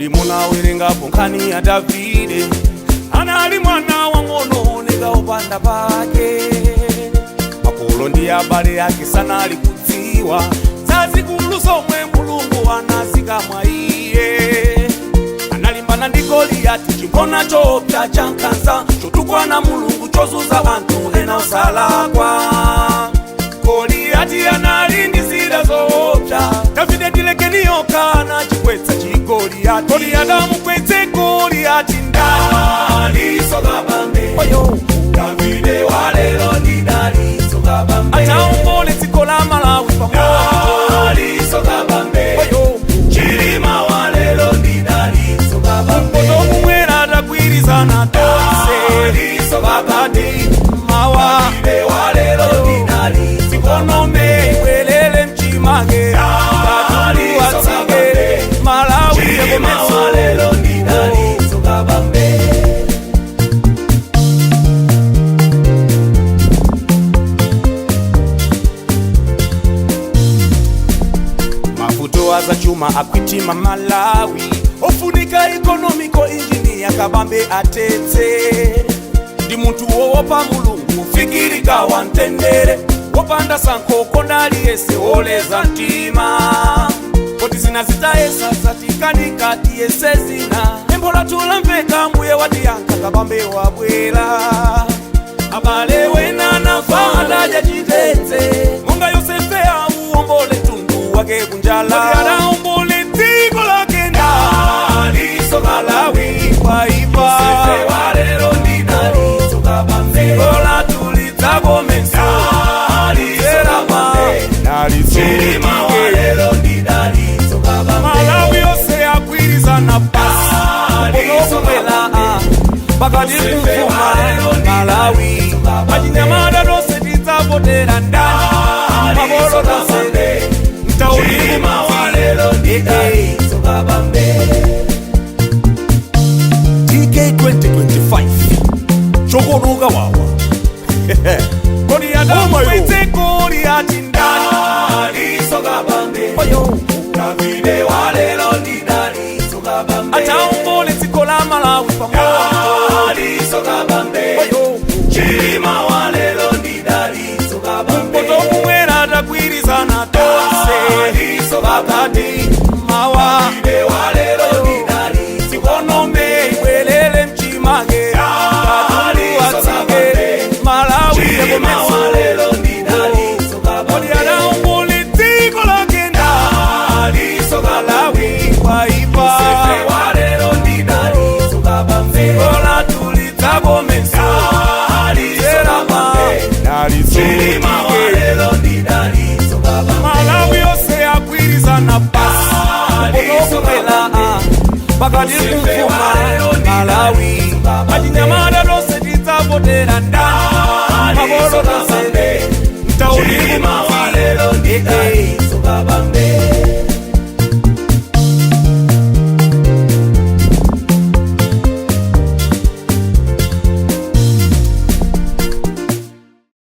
Kodi munawerengapo nkhani ya Davide? Anali mwana wang'ono oneka opanda pake. Makolo ndi abale ake sanali kudziwa zazikulu zomwe Mulungu anazika mwa iye. Analimbana ndi Goliyati, chimphona choopsa cha nkhanza, chotukwana Mulungu, chozunza anthu ena osalakwa. Goliyati anali ndi zida zoopsa. Davide ndilekeni yokha anachikwetsa chigoliyati. Goliyati amukwetse Goliyati ndani? Kabambe. Oyo. Davide walero ndi Dalitso Kabambe. Ataombole dziko la Malawi pamoto. Dalitso Kabambe. Oyo. Chilima walero ndi Dalitso Kabambe. Otomumwera atagwirizana tonse. Dalitso Kabambe. Pakati mawa. Davide walero ndi Dalitso Economy ibwerere mchimake. Katundu atsike. Malawi Chilima yakometso. walero ndi Dalitso Kabambe. Mavuto azachuma akwitima Malawi, ofunika economical engineer Kabambe atetse. Ndi munthu wowopa Mulungu, fikirika, wamtendere, wopanda sankho, konda aliyese, woleza mtima. Kodi zina zitayesa zatikanika, tiyese zina. Pempho lathu lamveka, Mbuye watiyankha, Kabambe wabwera. Abale wena nafa adadya chitetse, monga Yosefe auombole mtundu wake kunjala, adaombole dziko lake. Dalitso Malawi kwaipa. Yosefe walero ndi Dalitso Kabambe. Dziko lathu lidzakometso. Dalitso Kabambe. Chilima walero ndi Dalitso Kabambe. Malawi yonse agwirizana pasi. Dalitso Onokumwera pakati Yosefe kufuma walero ndi Malawi. Dalitso Kabambe. Achinyamata tonse tidzavotera ndani? Makolo tonse mtauni. Chilima walero ndi Dalitso Kabambe. DK 2025 chokonoka wawa. Kodi adamukwetse Goliyati ndani? Dalitso Kabambe. Oyo. Davide walero ndi Dalitso Kabambe. Ataombole dziko la Malawi pamoto. Dalitso Kabambe. Oyo. Chilima walero ndi Dalitso Kabambe. Otomumwera atagwirizana tonse. Dalitso Kabambe. Pakati mawa. Davide walero ndi Dalitso Economy ibwerere mchimake. Katundu atsike. Malawi Chilima yakometso. walero ndi Dalitso Kodi Kabambe. adaombole dziko lake ndani? Dalitso Kabambe. Malawi kwaipa. Yosefe walero ndi Dalitso Kabambe. Dziko lathu lidzakometso. Dalitso Kabambe. Chilima walero ndi Dalitso Kabambe. Malawi yonse agwirizana pasi. Dalitso Onokumwera Kabambe. pakati Yosefe kufuma.